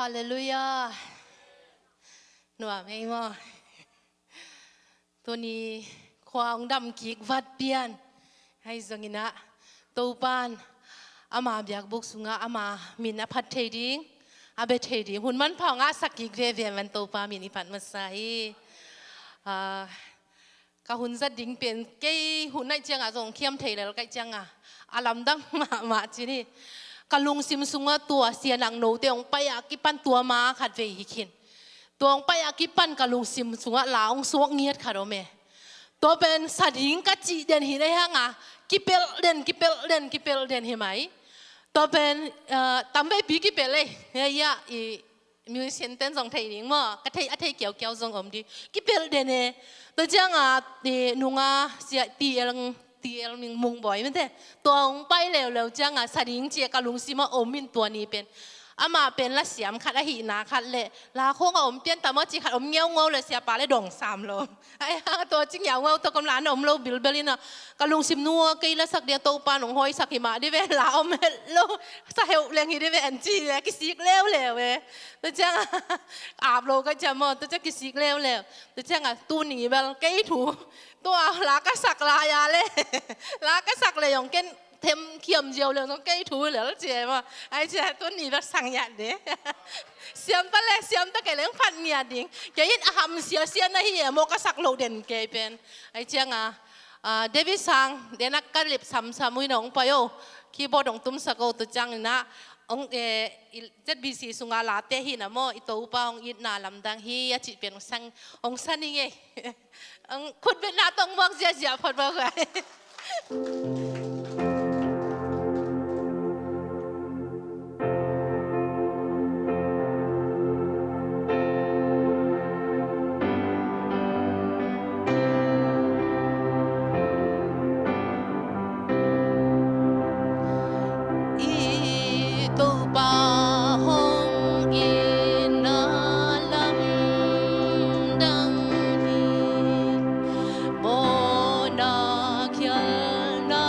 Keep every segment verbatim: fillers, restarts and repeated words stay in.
Halleluiah. Nuam ei maw. Tuni khua hong dam kik vat pian. Ahi zongin ah Topa'n ama biakbuk sungah ama min a phat thei ding, a bia thei ding hun manpha hong ngahsak kik veve man Topa min i phat masa hi. Ah, ka hun zat ding pen kei hun naih ciangah zong khiam thei lel kaih ciangah a lamdang mahmah cin hi. Ka lungsim sungah tua Sia Nang Note hong pai a kipan tua ma khat vei hi khin. Tua hong pai a kipan ka lungsim sungah la hong suak ngiat khat om e. Tua pen sa ding ka cih den hi nei hanga kipelh den, kipelh den, kipelh den hi mai. Tua pen, ah, tam veipi kipelh ei. Hei, ya, i musician ten zong thei ding maw, ka thei, a thei kiaukiau zong om ding. Kipelh den e. Tua ciangah, eh, nunga Sia T L, T L Ming Mung Bawi mete. Tua hong pai leuleu ciangah sa ding ci-a ka lungsimah om in tua ni pen. Amah pen la siam khat ahihna khat le la khawngah om pian tam a ci khat om ngeungau le siapa le dong sam lo. Ai ha, tua ci ngiaungau tawh kom la na om lo bilbel in a. Ka lungsim nua kei la sak ding a Topa nong hawisak hi mah ding ve, la om het lo. Sa heuh leng hi ding ve an ci le kisik leuleu e. Tua ciangah ap lo ka ciam maw, tua ciang kisik leuleu. Tua ciangah tuni bel kei thu. Tua la ka sak lai a le. La ka sak le zong ken them khiam ziau le zong kei thu lel ci e maw. Ai ci a tuni bel sang ngiat ding. Siam ta le siam ta kei leng phat ngiat ding. Kei in a ham siasia na hi e maw ka sak lo den kei pen. Ai ciangah, ah, David Sang, den a ka lip samsam ui na hong pai o. Keyboard hong tumsak o tua ciangin ah, hong, eh, i Z B C sunga late hi na maw, i Topa hong itna lamdang hi a cih pen hong sang, hong sa ning ei. Hong khutbetna tawh hong muak ziahziah phot bak huai. I Topa hong itna lamdang hi, mawhna khialhna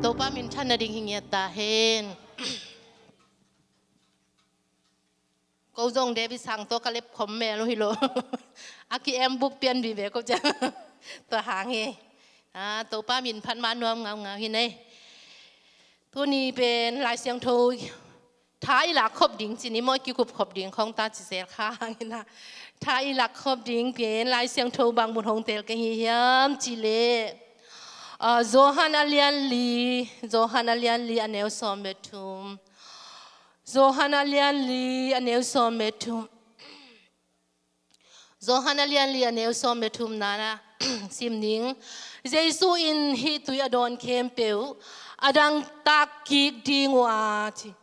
Topa minthanna ding hi ngiat ta hen. Ko zong David Sang tawh ka lep khom mel uh hi lo. A ki-em buk pian vive ko ciang. Tua hang hi. Ah, Topa min phat ma nuam ngaungau hi nei. Tuni pen Lai Siangtho tha i lak khop ding ci ni maw, kikup khop ding khong ta ci zel kha hang hi na. Tha i lak khop ding pen Lai Siangtho bang mun hong tel ka hi hiam ci leh, ah, Johan a lian li, Johan a lian li a neu sawm le thum. Johan a lian li a neu sawm le thum. Johan a lian li a neu sawm le thumna na sim ning. Jesu in hih tui a dawn khempeuh a dangtak kik ding uh a ci.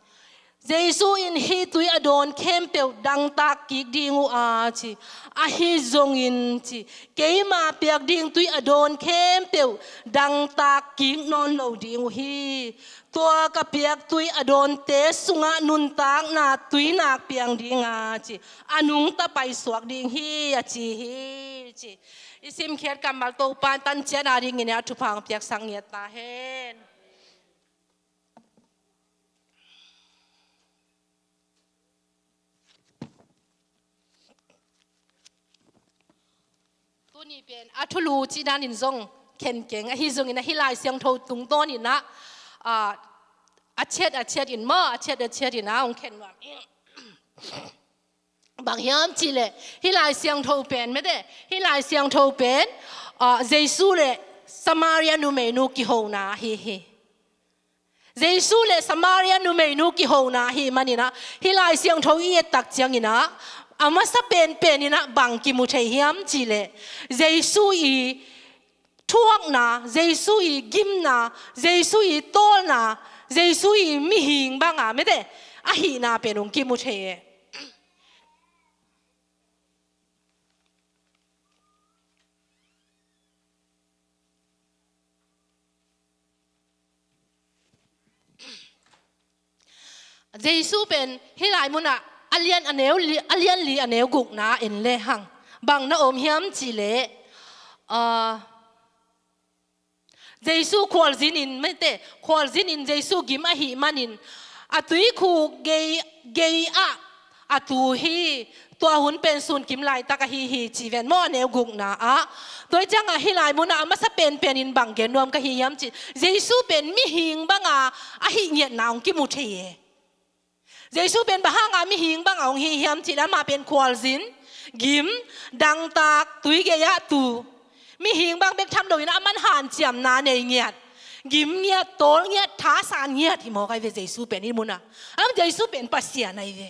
Jesu in hih tui a dawn khempeuh dangtak kik ding uh a ci. Ahi zongin ci, keima piak ding tui a dawn khempeuh dangtak kik nawn lo ding uh hi. Tua ka piak tui a dawnte sungah nuntakna tui nak piang ding a ci, a nungta paisuak ding hi a ci hi ci. I simkhiat kammal Topa in tanciat a dingin a thupha hong piaksak ngiat ta hen. Tuni pen a thulu cih danin zong khenkeng ahi zongin a hih Lai Siangtho tungtawn in ah, ah, a ciat a ciat in maw, a ciat a ciat in ah hong khen nuam ing. Bang hiam cih leh hih Lai Siangtho pen mete, hih Lai Siangtho pen, ah, Jesu le Samaria numeinu kihona ahi hi. Jesu le Samaria numeinu kihona ahih manin ah, hih Lai Siangtho i et tak ciangin ah, a masa penpen in ah bang kimu thei hiam cih leh, Jesu i thuakna, Jesu i gimna, Jesu i tawlna, Jesu i mihing banga mete ahihna pen hong kimu thei e. Jesu pen hih lai munah a lian a neu li, a lian li a neu gukna en lehang bang na om hiam cih leh, ah, Jesu khualzin in mete, khualzin in Jesu gim ahih manin a tuikhuk gei, gei ah a tu hi. Tua hun pen sunkim laitak ahi hi ci ven maw, a neu gukna ah. Tua hi ciangah hih lai munah a masa penpen in bang gen nuam ka hi hiam cih, Jesu pen mihing banga ahih ngiatna hong kimu thei e. Jesu pen bang hanga mihing banga hong hi hiam cih leh, amah pen khualzin, gim, dangtak, tui gei ah tu, mihing bang bek tham loin ah aman hanciamna nei ngiat, gim ngiat, tawl ngiat, thasan ngiat hi mawk ahi ve Jesu pen hih munah. Am Jesu pen Pasian ahi ve.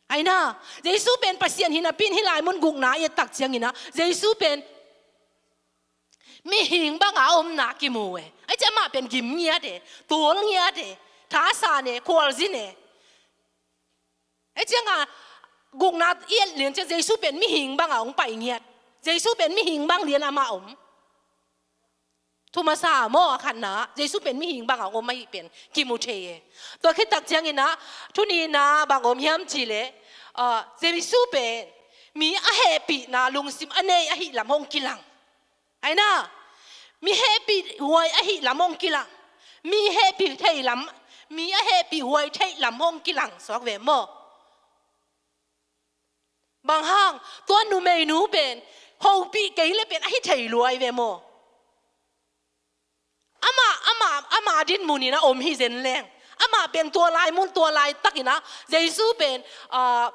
Ahi na, Jesu pen Pasian hi napi in hih lai mun gukna i et tak ciangin ah, Jesu pen mihing banga a omna kimu e. Ahi ciah amah pen gim ngiat e, tawl ngiat e, thasan e, khualzin e. Ahi ciangah gukna i et lian ciang Jesu pen mihing banga hong pai ngiat. Jesu pen mihing bang lian amah om. Thu masa maw, a khatna, Jesu pen mihing banga hong om ahih pen kimu thei e. Tua khit tak ciangin ah, thu nihna bang om hiam cih leh, ah, Jesu pen mi a hehpihna lungsim a nei ahih lam hong kilang. Ahi na, mi hehpih huai ahih lam hong kilang. Mi hehpih thei lam, mi a hehpih huai theih lam hong kilang suak ve maw. Bang hang, tua numeinu pen hopih kei leh pen ahi thei lua ahi ve maw. Amah, amah, amah dinmun in a om hi zen leng, amah pen tua lai mun, tua laitakin ah Jesu pen, ah,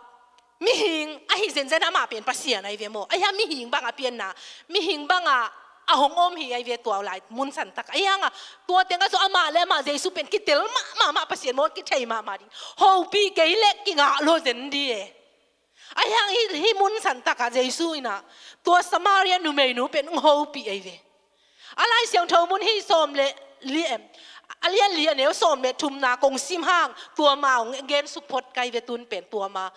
mihing ahi zenzen, amah pen Pasian ahi ve maw. Ahi hang mihing banga pianna, mihing banga a hong om hi ahi ve tua lai mun santak. Ahi hangah tua tengah zong amah le amah Jesu pen kitel mahmah, amah Pasian maw, kithei mahmah ding. Hopih kei leh kingah lua zen ding e. Ahi hang hih, hih mun santakah Jesu in ah tua Samaria numeinu pen hong hopih ahi ve. A Lai Siangtho mun hih sawm le li em, a lian li a neu sawm le thumna kong sim hang, tua ma hong gen suk phot ka hi ve, tun pen tua ma,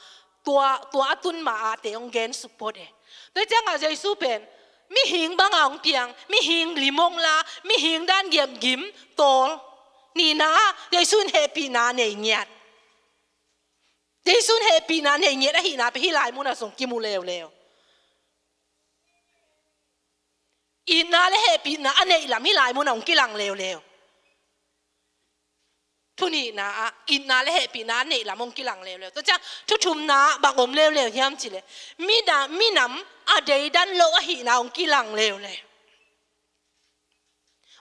tua, tua a tun ma ate hong gen suk phot e. Tua ciangah Jesu pen mihing banga hong piang, mihing lim hong la, mihing dan giam gim, tawl. Nihna, Jesu in hehpihna nei ngiat. Jesu in hehpihna nei ngiat ahihna pen hih lai munah zong kimu leuleu. Itna le hehpihna a neih lam hih lai munah hong kilang leuleu. Thunihna ah itna le hehpihna a neih lam hong kilang leuleu. Tua ciang thuthumna ah bang om leuleu hiam cih leh, mina-, minam a deidan lo ahihna hong kilang leuleu.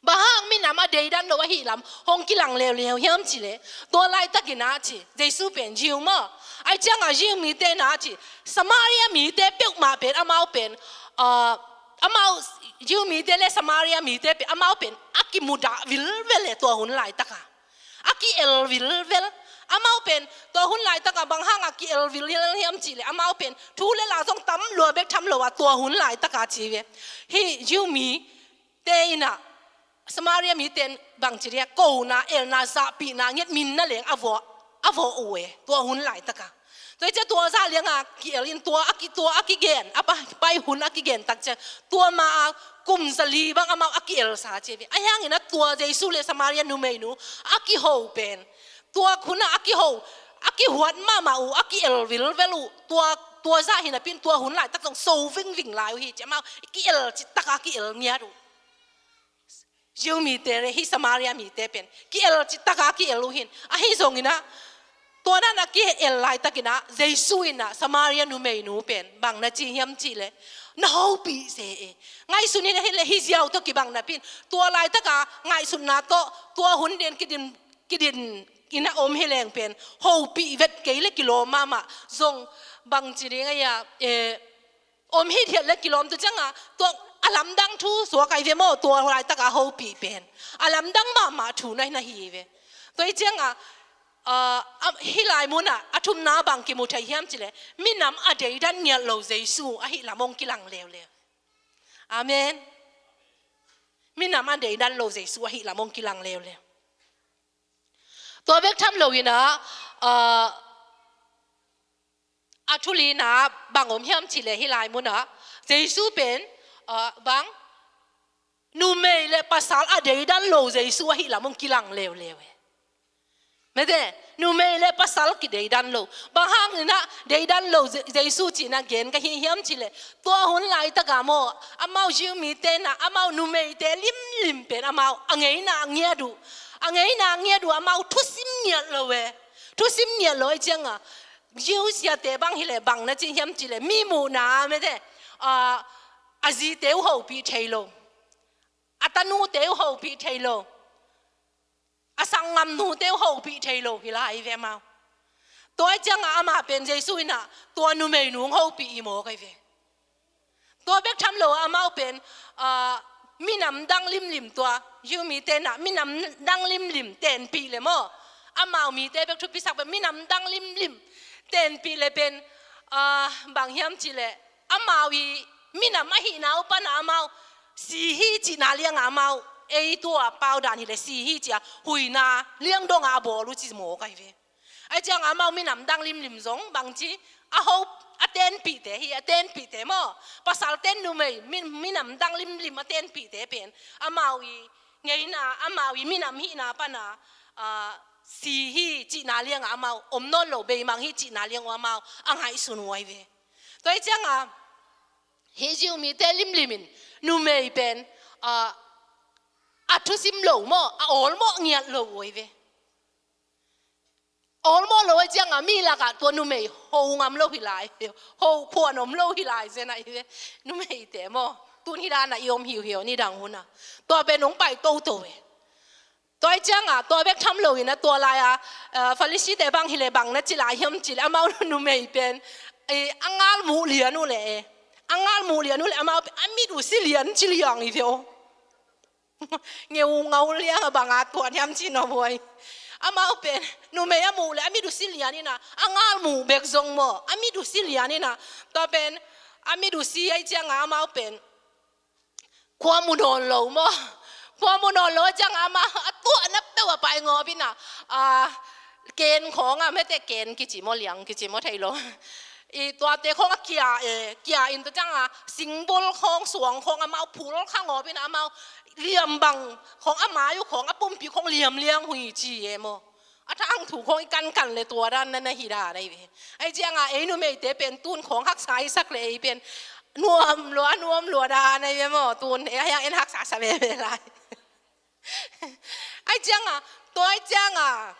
Bang hang minam a deidan lo ahih lam hong kilang leuleu hiam cih leh, tua laitakin ah ci, Jesu pen Jew maw, ahih ciangah Jew mite in ah ci, Samaria mite peuhmah pen amau pen, ah, amau Jew mite le Samaria mite pen amau pen a kimudah vilvel e tua hun laitakah. A ki-el vilvel. Amau pen tua hun laitakah bang hang a ki-el vilvel hiam cih leh, amau pen thu le la zong tam lua bek tham lo a tua hun laitakah ci ve. Hih Jew mite in ah Samaria mite in bangci dia, kona, elna, zahpihna, nget minna leng a vawh, a vawh uh e tua hun laitakah. Tua hi ciah tua zah lianga ki-el in tua a ki, tua a kigen, a pa-, pai hun a kigen tak ciah, tua ma a kum zali bang amau a ki-elsa ci ve. Ahi hangin ah tua Jesu le Samaria numeinu a kiho pen, tua hun ah a kiho, a kihuat mahmah uh, a ki-el vilvel uh, tua, tua zah hi napi in tua hun laitak zong so vingving lai uh hi ci, amau ki-el citak a ki-el ngiat uh. Jew mite le hih Samaria mite pen ki-el citak a ki-el uh hi. Ahi zongin ah tua dan a ki-el laitakin ah Jesu in ah Samaria numeinu pen bang na ci hiam cih leh, na hopih se e. Ngaihsun in ah hi leh hih ziau tawh kibang napi in, tua laitaka ngaihsutna tawh tua hun den kidin, kidin in ah om hi leng pen hopih vet kei le kilawm mahmah. Zong bangci ding a hia, eh, om hithiat le kilawm, tua cianga tua a lamdang thu suak ahi ve maw, tua laitaka hopih pen a lamdang mahmah thu na hi, na hi ve. Tua hi cianga, ah, a, hih lai munah a thumna bang kimu thei hiam cih leh, minam a deidan ngiat lo Jesu ahih lam hong kilang leuleu. Amen. Minam a deidan lo Jesu ahih lam hong kilang leuleu. Tua bek tham loin ah, ah, a thulina bang om hiam cih leh hih lai munah Jesu pen, ah, bang numei le pasal a deidan lo Jesu ahih lam hong kilang leuleu e. Mete, numei le pasal kideidan lo. Bang hangin ah deidan lo Je-, Jesu cihna gen ka hi hiam cih leh, tua hun laitaka maw, amau Jew mite in ah amau numeite limlim pen amau a ngeina a ngiat uh, a ngeina a ngiat uh, amau thusim ngiat lo e. Thusim ngiat lo ahih cianga Jew siate bang hi leh bang na ci hiam cih leh, mi muhna mete, ah, a zite uh hopih thei lo, a tanute uh hopih thei lo, a sanggamnute uh hopih thei lo hi lai ve amau. Tua ahih cianga amah pen Jesu in ah tua numeinu hong hopih hi mawk ahi ve. Tua bek tham lo amau pen, ah, minam dang limlim, tua Jew mite in ah minam dang limlim tenpih le maw, amau mite bek thupisak pen minam dang limlim tenpih le pen, ah, bang hiam cih leh, amau i minam ahihna uh pana amau si hi cihna lianga amau, ei tua pau dan hi leh si hi ci-a huina liang donga a bawl uh ci mawk ahi ve. Ahih cianga amau minam dang limlim zong bangci a ho, a tenpihte hi, a tenpihte maw, pasalten numei, mi, minam dang limlim a tenpihte pen amau i ngeina, amau i minam hihna pana, ah, si hi cihna lianga amau om nawn lo, beimang hi cihna liang uh amau a ngaihsun uh ahi ve. Tua ahih cianga hih Jew mite limlim in numei pen, ah, a thusim lo maw, a awlmawh ngiat lo uh ahi ve. Awlmawh lo ahih cianga mi lakah tua numei ho ngam lo hi lai, ho khuan om lo hi lai zen ahi ve. Numeite maw, tun hih dana i om hi uh hi uh nidang huna. Tua pen hong pai toto e. Tua ahih cianga tua bek tham loin ah tua lai-a, ah, Pharisee-te bang hi leh bang na ci lai hiam cih leh, amau numei pen, eh, a ngal muh lian uh leh, eh, a ngal muh lian uh leh amau pen a mit uh si lian ci liang hi ve aw. Ngeu ngau liang a banga tuan hiam ci na buai. Amau pen numei a muh leh a mit uh si lian in ah, a ngal muh bek zong maw, a mit uh si lian in ah. Tua pen a mit uh si ahih cianga amau pen khua mu nawn lo maw. Khua mu nawn lo cianga amau a tuahna peuh a pai ngawp in ah, a, ken khawng a, mete ken kici maw, liang kici maw thei lo. I tuate khawng a kia e, kia in tua cianga singbul khawng, suang khawng amau phul kha ngawp in ah, amau liam bang khawng, a mai uh khawng, a pumpi khawng liam liang uh hi ci e maw. A thangthu khawng i kankan leh tua dan na, na hi dan ahi ve. Ahih cianga ei numeite pen tun khawng haksa i sak leh ei pen nuam lua, nuam lua dan ahi ve maw. Tun ei a hiang en haksa sa veve lai. Ahih cianga, tua ahih cianga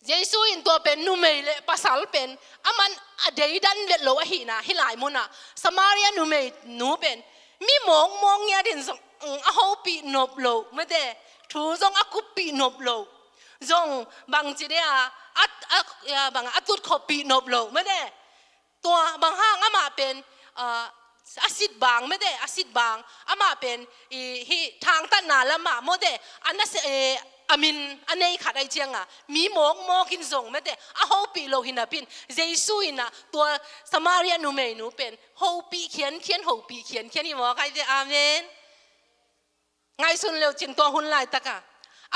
Jesu in tua pen numei le pasal pen aman a deidan vet lo ahihna, hih lai munah Samaria numeinu pen mi mawkmawk ngiat in zong, mm, a hopih nop lo, mate, thu zong a kuppih nop lo, zong bangci dia a, a, a, bang a tutkhoppih nop lo, mate. Tua bang hang amah pen, ah, a sit bang, mate, a sit bang, amah pen, i, hih thangtatna lamah, mate, a nase, eh, a min a nei khat ahih cianga mi mawkmawk in zong, mate, a hopih lo hi napi-in Jesu in ah tua Samaria numeinu pen hopih khiankhian, hopih khiankhian hi mawk ahih teh. Amen. Ngaihsun leucin tua hun laitaka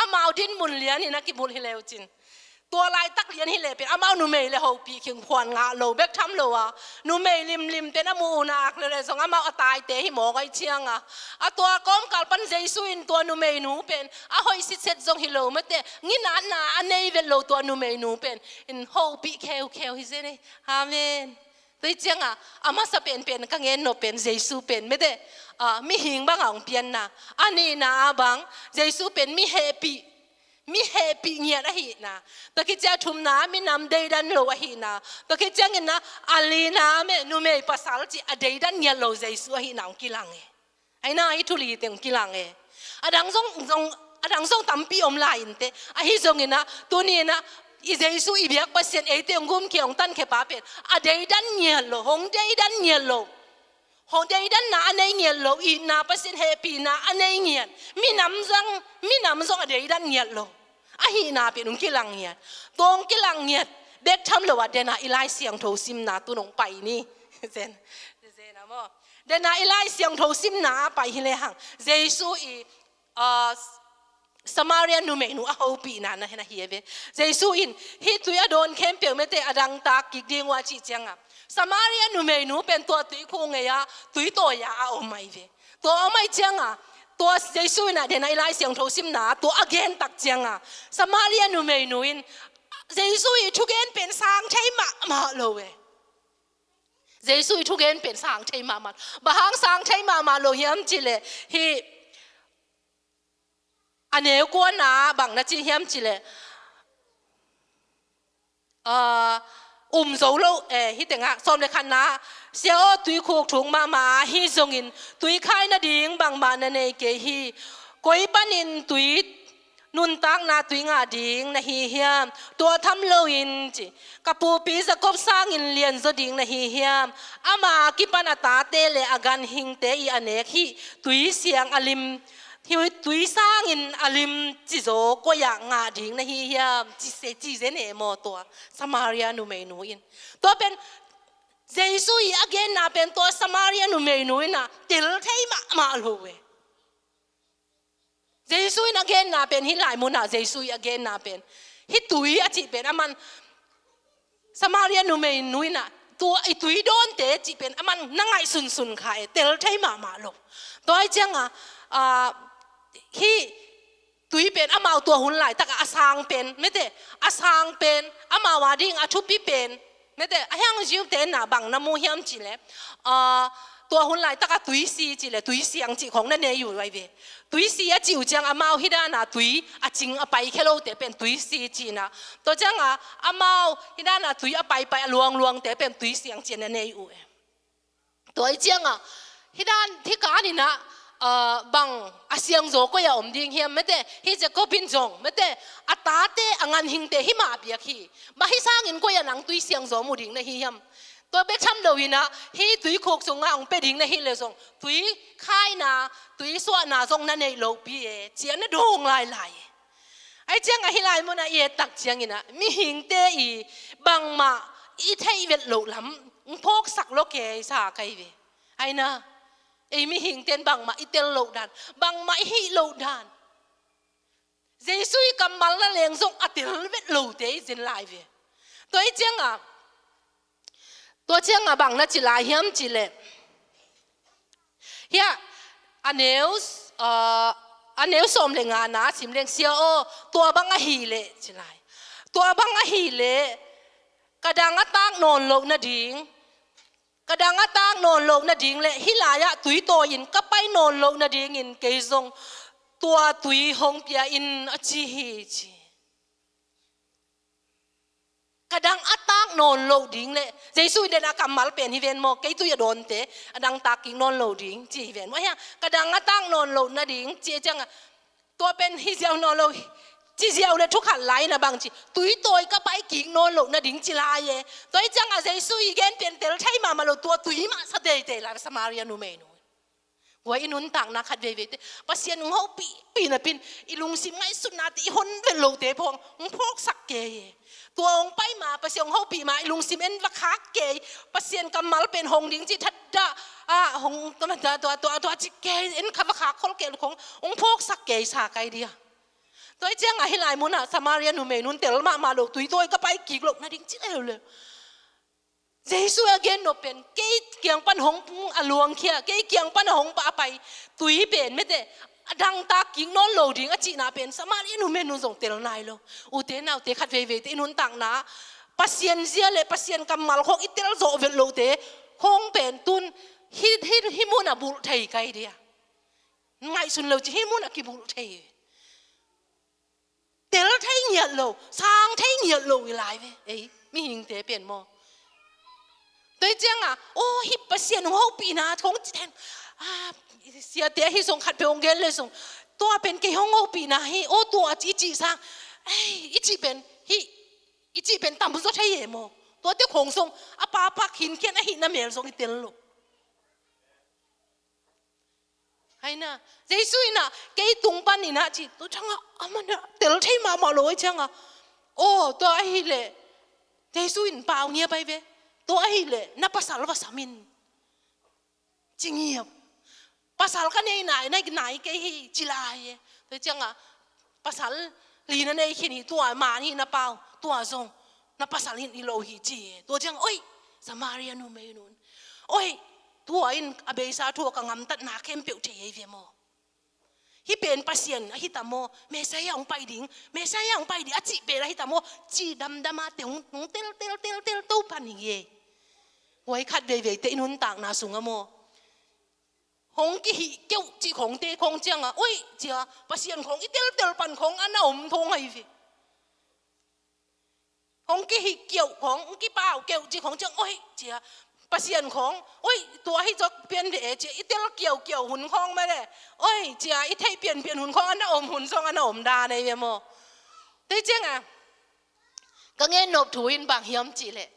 amau dinmun lian in a kibulh hi leucin, tua laitak lian hi leh pen amau numei le hopih khinkhuan ngah lo bek tham lo a, numei limlim pen a mu un a ak leh leh zong amau a taite hi mawk ahih cianga, a tua kawmkal pan Jesu in tua numeinu pen a hoih sitset zong hi lo, mate, nginatna a nei vet lo tua numeinu pen in hopih kheukheu hi zen e. Amen. Tua hi cianga a masa penpen ka gen nop pen Jesu pen, mate, ah, mihing banga hong pianna, a nihna ah bang Jesu pen mi hehpih, mi hehpih ngiat ahihna, tua khit ciang a thumna ah minam deidan lo ahihna, tua khit ciangin ah a lina ah, mate, numei pasal cih a deidan ngiat lo Jesu ahihna hong kilang e. Ahi na, hih thu li teng kilang e. A dang zong, zong, a dang zong tampi om lai inteh. Ahi zongin ah, tuni in ah, i Jesu i biak Pasian eite hong gumkhia hong tankhia pa pen a deidan ngiat lo, hong deidan ngiat lo. Hong deidanna a nei ngiat lo, itna, Pasian hehpihna a nei ngiat. Minam zong, minam zong a deidan ngiat lo. Ahihna pen hong kilang ngiat. Tua hong kilang ngiat bek tham lo a, den a i Lai Siangtho simna tu-in hong pai ni. Zen, zen a maw. Den a i Lai Siangtho simna ah pai hi lehang, Jesu i, ah, Samaria numeinu a hopihna na hi, na hi e ve. Jesu in hih tui a dawn khempeuh, mate, a dangtak kik ding uh a cih cianga, Samaria numeinu pen tua tuikhuk ngei-ah tui tawi-a a om ahi ve. Tua om ahih cianga, tua Jesu in ah den a i Lai Siangtho simna tua a gen tak cianga, Samaria numeinu in Jesu i thugen pen sang thei mahmah lo e. Jesu i thugen pen sang thei mahmah. Bang hang sang thei mahmah lo hiam cih leh, hih a neu kuana bang na ci hiam cih leh, ah, um zo lo, eh, hih tengah sawm le khatna, Sia aw, tuikhuk thuk mahmah ahi zongin tui khai nading bangmah na nei kei hi. Koi panin tui nuntakna tui ngah ding na hi hiam? Tua tham loin ci, ka pupi Jakob sangin lianzaw ding na hi hiam? Ama kipan a tate le a ganhingte i a nek hih tui siang a lim, hih tui sangin a lim cizaw koi-ah ngah ding na hi hiam? Ci se, ci zen e maw tua Samaria numeinu in. Tua pen Jesu i a genna pen tua Samaria numeinu in ah tel thei mahmah lo e. Jesu in a genna pen, hih lai munah Jesu i a genna pen, hih tui a cih pen aman Samaria numeinu in ah tua i tui dawnte cih pen aman na ngaihsunsun kha e, tel thei mahmah lo. Tua ahih cianga, ah, hih tui pen amau tua hun laitakah a sang pen, mate, a sang pen, amau a ding a thupi pen, mate, a hiang ziute na bang na mu hiam cih leh, ah, tua hun laitakah tui si cih leh tui siang cih khong na nei uh ahi ve. Tui si a cih uh ciang amau hih dana tui a cing a paikhia lote pen tui si cihna. Tua cianga amau hih dana tui a paipai a luangluangte pen tui siang cih na nei uh e. Tua ahih cianga hih dan, hih kanin ah, ah, bang a siangzaw koi-ah om ding hiam, mate, hih Jakob in zong, mate, a tate a ganhingte hih mah a biak hi. Bang hih sangin koi-ah nang tui siangzaw mu ding na hi hiam? Tua bek tham loin ah hih tuikhuk sungah hong pia ding na hih leh zong tui khaina, tui suahna zong na neih lopi e, ci-a na dawng lailai e. Ahih cianga hih lai munah i et tak ciangin ah mihingte i bangmah i theih vet loh lam hong phawksak lua kei sa ka hi ve. Ahi na, ei mihingte in bangmah i tel loh dan, bangmah i hih loh dan, Jesu i kammal na leng zong a tel vet lote i zen lai ve. Tua ahih cianga, tua cianga bang na ci lai hiam cih leh, hiah a neu, ah, a neu sawm le ngana sim leng, Sia aw, tua bang ahih leh, ci lai. Tua bang ahih leh ka dang a tak nawn loh nading, ka dang a tak nawn loh nading le hih lai-ah tui tawi-in ka pai nawn loh nadingin kei zong tua tui hong pia in, a ci hi, ci. Ka dang a tak nawn lo ding le, Jesu in den a kammal pen hi ven maw, kei tui a dawnte, a dang tak kik nawn lo ding ci hi ven maw. Ahia, ka dang a tak nawn lo nading ci a cianga, tua pen hi ziau nawn lo, ci ziau le thu khat lai na bang ci, tui tawi ka pai kik nawn lo nading ci lai e. Tua hi cianga Jesu i gen pen tel thei mahmah lo, tua tui mah sa teitei lai Samaria numei nu. Tua i nuntakna khat veivei te Pasian hong hopihpih napin, i lungsim ngaihsutnate i hon vet lote pawh hong phawksak kei e. Tua hong pai ma, Pasian hong hopih ma, i lungsim en va khak kei. Pasian kammal pen hong ding ci thatdah, ah, hong tua, tua, tua, tua, tua ci kei, en kha va khak khol kei lo khong hong phawksak kei sa kai dia. Tua hi cianga hih lai munah Samaria numei nun tel mahmah lo, tui tawi ka pai kik loh nading ci leuleu. Jesu a gen nop pen, kei kiang pan hong a luangkhia, kei kiang pan a hong pah a pai tui pen mete, a dangtak kik nawn lo ding a cihna pen Samaria numei nun zong tel nai lo. Ute naute khat veivei te i nuntakna Pasian zia le Pasian kammal khong i tel zawh vet lote khong pen tun hih, hih, hih mun a bulh thei kai dia. Ngaihsun lo ci hih mun a kibulh thei. Tel thei ngiat lo, sang thei ngiat lo i lai ve. Ei, mihingte pen maw. Tua hi cianga, oh, hih Pasian hong hopihna khong ci ten. Ah, siate ahi zong khat pe hong gen le zong. Tua pen kei hong hopihna hi, oh, tua ci i cih sang. Ei, i cih pen, hih, i cih pen tam zaw thei e maw. Tuate khong zong, a pa pak hin khian ahihna mel zong i tel lo. Haina, Jesu ina, kei tung pan ina ci, tu cianga, amana, tel thei mahmah lo, cianga. Oh, tua ahileh, Jesu in pau ngia pai ve. Tua ahileh, na pasal va sam in. Ci ngiau. Pasal ka nei nai, nai, nai kei hi, ci lai e. Tua cianga, pasal li na nei khin hi, tua man hi na pau, tua zong, na pasal hin hi lo hi ci e. Tua cianga, oi, Samaria numei nun. Oi, tua in a beisa thu a ka ngamtatna khempeuh thei ei ve maw. Hih pen Pasian ahi ta maw, Messiah hong pai ding, Messiah hong pai ding, a cih pen ahi ta maw, ci damdama te hong, hong tel, tel, tel, tel, to pan hi e. Huai khat veivei te i nuntakna sunga maw. Hong kihih keuh cih khong te khong cianga, oi, cia, Pasian khong i teltel pan khong a na om thong ahi ve. Hong kihih keuh khong, hong kipau keuh cih khong ciang, oi, cia, Pasian khong, oi, tua hi zok pian ve e, cia, i tel kiaukiau hun khong mah le, oi, cia, i theih pianpian hun khong a na om hun zong a na om dan ahi ve maw. Tei cianga, ka ngen nop thu in bang hiam cih leh.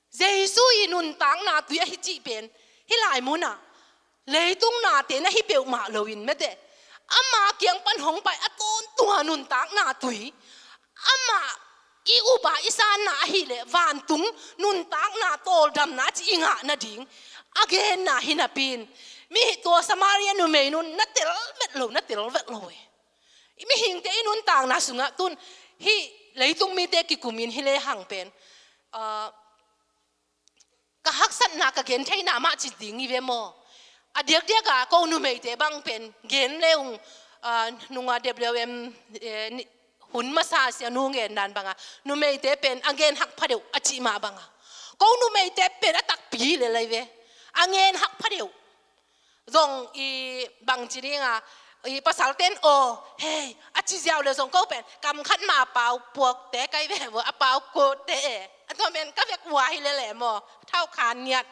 Jesu i nuntakna tui ahi cih pen, hih lai munah, leitung nate na hi peuhmah loin mete. Ama kiang pan hong pai a tawntung a nuntakna tui. Ama i upa i sanna ahileh vantung nuntakna tawldamna ci i ngah nading. A genna hi napin. Mi tua Samaria numei nun na tel vet lo, na tel vet lo e. I mihingte i nuntakna sungah tun hih leitung mite kikumin hi lehang pen. Ah, ka haksatna ka gen theihna mah ci ding hi ve maw. A diakdiak a ko numeite bang pen gen le ung, ah, nunga W M, eh, ni, hun masa sia nu gen dan banga. Numeite pen a gen hak phadeuh a cih mah banga. Ko numeite pen a takpi le lai ve. A gen hak phadeuh. Zong i bangci dinga, i pasal ten aw, hei, a ci ziau le zong ko pen, kam khat ma a pau puakte kai ve vo, a pau kote e. A tua men ka vek ua hi le le maw, thau khan ngiat,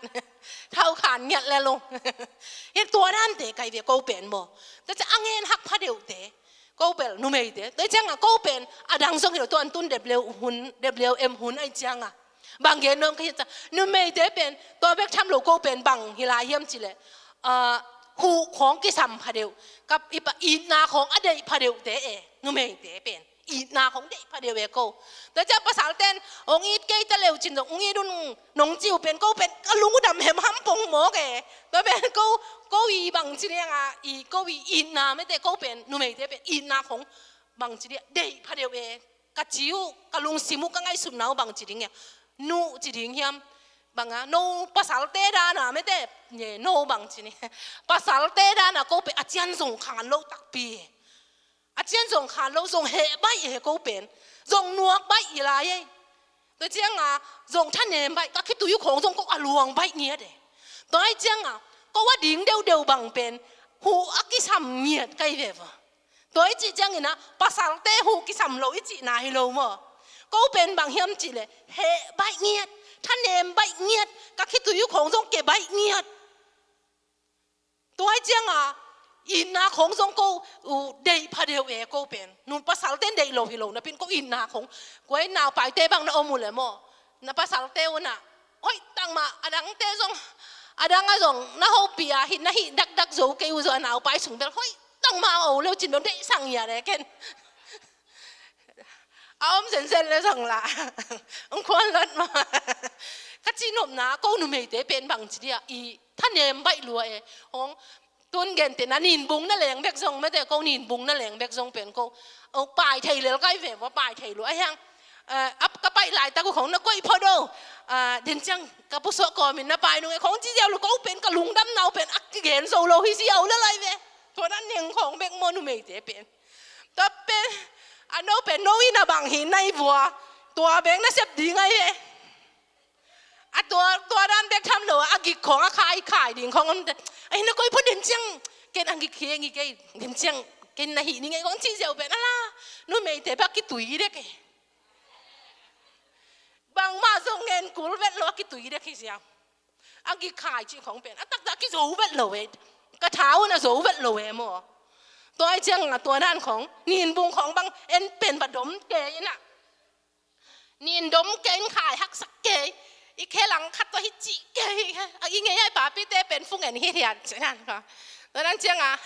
thau khan ngiat le lo. Hi tua dante kai ve ko pen maw. Tua cia a gen hak phadeuhte, ko bel numeite. Tua cianga ko pen, a dang zong hi lo tua an tun W hun, W M hun ai cianga. Bang gen nuam ka hi ta, numeite pen, tua bek tham lo ko pen bang hi lai hiam cih leh, ah, huh khawng kisam phadeuh, ka i pa itna khawng a deih phadeuhte e, numeite pen, itna khawng deih phadeuh e ko. Tua cia pasal ten, hong it kei ta leu cin zong, hong it un nong ciu pen, ko pen, ka lung u dam hem ham pong mawk e. Tua pen ko, ko i bangci dinga, i ko i itna mete ko pen, numeite pen, itna khawng bangci dia, deih phadeuh e. Ka ci uh, ka lungsim uh, ka ngaihsutna uh bangci ding hiam. Nu ci ding hiam. Banga, no pasalte dana mete, nye, no bangci ni. Pasalte dana ko pen a cian zong khan lo takpi. A cian zong khan lo, zong heh baih he ko pen. Zong nuak baih i lai e. Tua cianga, zong thanem baih, ka khitui uh khong zong ko a luang baih ngiat e. Tua ai cianga, ko a ding deuhdeuh bang pen, huh a kisam ngiat kai ve va. Tua i cih ciangina, pasalte huh kisam lo i cihna hi lo maw. Ko pen bang hiam cih leh heh baih ngiat, thanem baih ngiat, ka khitui uh khawng zong ke baih ngiat. Tua hi cianga itna khawng zong ko uh deih pha deuh e. Ko pen nu pasalte deih lo hi lo napi-in ko itna khawng, kua in naupaite bang na om uh leh maw, na pasalte uh na hoih tak mah, a dangte zong, a dang a zong na hopih a, hih na hih dakdak zo kei uh zong a naupai sung bel hoih tak mah a o leu cin bel deihsak ngiat e ken. A om zenzen le zong la, ang khuan lot mah. Ka cihnopna, ko numeite pen bangci dia i thanem baih lua e. Hong tun gente na ninbung na leng bek zong, mete ko ninbung na leng bek zong pen ko, o, pai thei lel kai ve, va pai thei lua a hiang. Eh, ap ka paih laitak uh khong na koih phot o. Ah, den ciang ka pusuak kawmin na pai nung e khong ci ziau lua, ko pen ka lungdamna uh pen a kigen zo lo hi ziau le lai ve. Tua dan neng khong bek maw numeite pen. Tua pen a no pen no in a bang hi nai vua, tua bek na sep ding ai ve. A tua, tua dan bek tham lo a gik khong a khai khai ding khong om te. Ai na koih phot den ciang, ken a gik hi a gik kei den ciang, ken na hih ni ngei khong ci ziau pen a la numeite bek kitui dek e. Bangmah zong ngen kul vet lo a kitui dek hi ziau. A gik khai cih khong pen a taktak kizo vet lo e. Ka tha un a zo vet lo e maw. Tua hi cianga tua dan khong ninbung khong bang en pen va dom kei ina. Nin dom kei in khai haksak kei. I khe lang khat tua hi cih kei. A i ngei ai papite pen fung en hithiat cinan kha. Tua dan cianga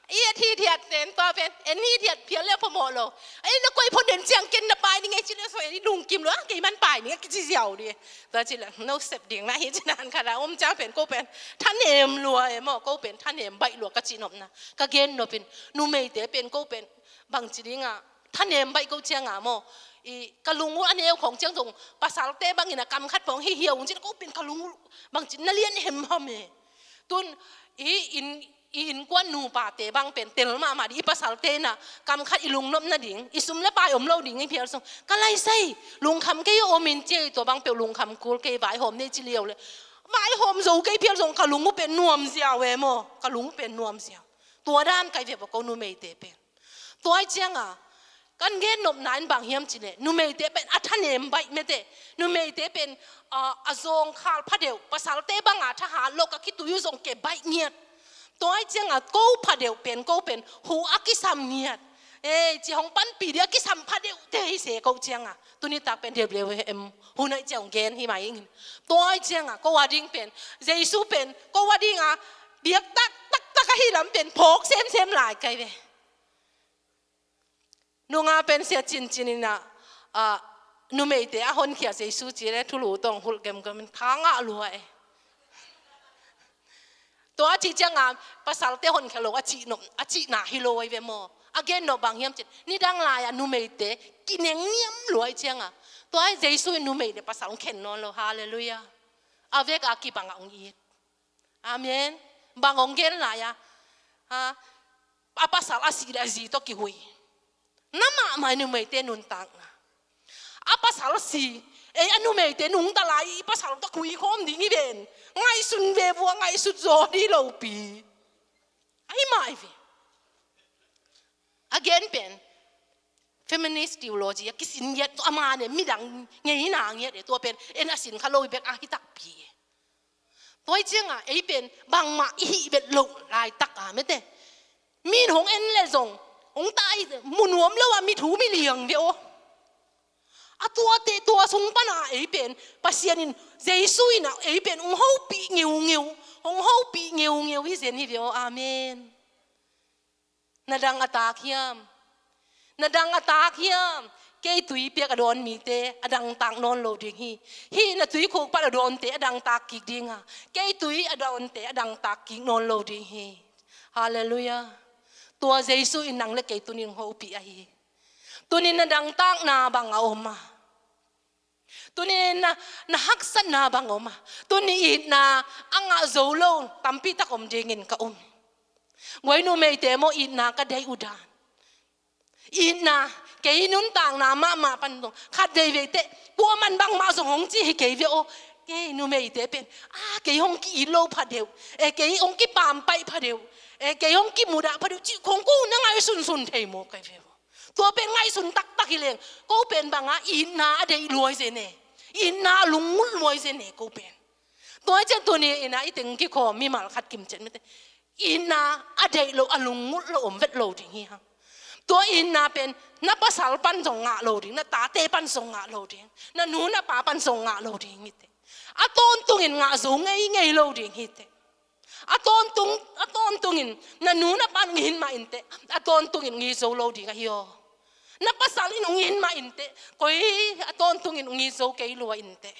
i et hithiat ten tua pen en hithiat phial le phamawh lo. Ai na koih phot den ciang ken na pai ni ngei ci le so en i lungkim lo a kei man pai ni a kici ziau di. Tua ci le no sep ding na hi cinan kha da om ciang pen ko pen thanem lua e maw, ko pen thanem baih lua ka cihnopna. Ka gen nopin numeite pen ko pen bangci dinga thanem baih ko cianga maw, i ka lung uh a neu khong ciang zong pasalte bangin a kam khat pawng hi hiau ung cin ko pen ka lung uh bangci na lian hemham e. Tun i in, i innkuan nupate bang pen tel mahmah ding, i pasalte na kam khat i lungnop nading, i sum le pai om lo ding i phial sung ka laisai lungkham kei om in cia i tua bang peuh lungkham kul kei vaihawm nei ci liau le vaihawm zo kei phial zong ka lung uh pen nuam ziau e maw, ka lung uh pen nuam ziau. Tua dan kai ve bawk ko numeite pen. Tua hi cianga kan gen nopna in bang hiam cih leh numeite pen a thanem baih mete. Numeite pen a, a zawngkhal phadeuh, pasalte banga thahat lo ka khitui uh zong ke baih ngiat. Tua hi cianga ko phadeuh pen ko pen hu a kisam ngiat. Ei, ci hong panpih dih a kisam phadeuh te hi se ko cianga tuni tak pen deuh leu em. Hu naih ciang gen hi mai ing. Tua hi cianga ko a ding pen Jesu pen ko a dinga biak tak tak tak ahi lam pen phawk semsem lai kai ve. Nunga pen sia cincin ina, ah, numeite a honkhia Jesu ci le thulu tawng hulh gemgem in tha ngah lua e. Tua a cih cianga pasalte honkhia lo a cih nop, a cihna hi lo ai ve maw. A gen nop bang hiam cin nidang lai-a numeite kineng niam lua ai cianga tua Jesu in numei le pasal hong khen nawn lo. Halleluiah. A vek a kibang a hong it. Amen. Bang hong gen lai-a, ha, a pasal a si le a zi tawh kihui. Na mahmah numeite nuntakna. A pasal si, ei a numeite nungta lai i pasal tawh hui khawm ding i ven. Ngaihsun ve vua ngaihsut zaw dih lopi. Ahi mah i ve. A gen pen feminist theology a kisin ngiat tua a mane midang ngeina ngiat e tua pen en a sin kha lo i bek ahi takpi e. Tua hi cianga ei pen bangmah i hih vet loh laitaka mete. Mi in hong en le zong hong tai mu nuam lo a mithu miliang ve aw. A tuate tua sung pana ei pen Pasian in Jesu ina ei pen hong hopih ngeungeu, hong hopih ngeungeu hi zen hi ve aw. Amen. Na dang a tak hiam? Na dang a tak hiam? Kei tui piak a dawn mite a dang tak nawn lo ding hi. Hih na tuikhuk pat a dawnte a dang tak kik dinga kei tui a dawnte a dang tak kik nawn lo ding hi. Halleluiah. Tua Jesu in nang le kei tunin hopih ahi hi. Tunin na dangtakna bang a om a? Tuni na, na haksatna bang om a? Tuni itna a ngah zo lo tampi tak om dingin ka um. Guai numeite maw itna ka dei uh dan. Itna kei nuntakna mahmah pan zong khat veivei teh kuaman bangmah zong hong ci hi kei ve aw. Kei numeite pen a kei hong ki-it lo phadeuh, e kei hong kipampaih phadeuh, e kei hong kimudah phadeuh cih khong ko na ngaihsunsun thei maw kei ve aw. Tua pen ngaihsun taktak hi leng, ko pen banga itna a deih luai zen e. Itna a lunggulh luai zen e ko pen. Tua hi ciang tuni in ah i teng kikhawm mimal khat kimciat mite, itna a deih lo, a lunggulh lo om vet lo ding hi hang. Tua itna pen na pasal pan zong ngah lo ding, na tate pan zong ngah lo ding, na nu na pa pan zong ngah lo ding hi teh. A tawntungin ngah zo ngeingei lo ding hi teh. A tawntung, a tawntungin na nu na pan ngin mah in teh, a tawntungin ngi zo lo ding ahi aw. Na pasal in ong it mah in teh, koi, a tawntungin ong it zo kei lua in teh.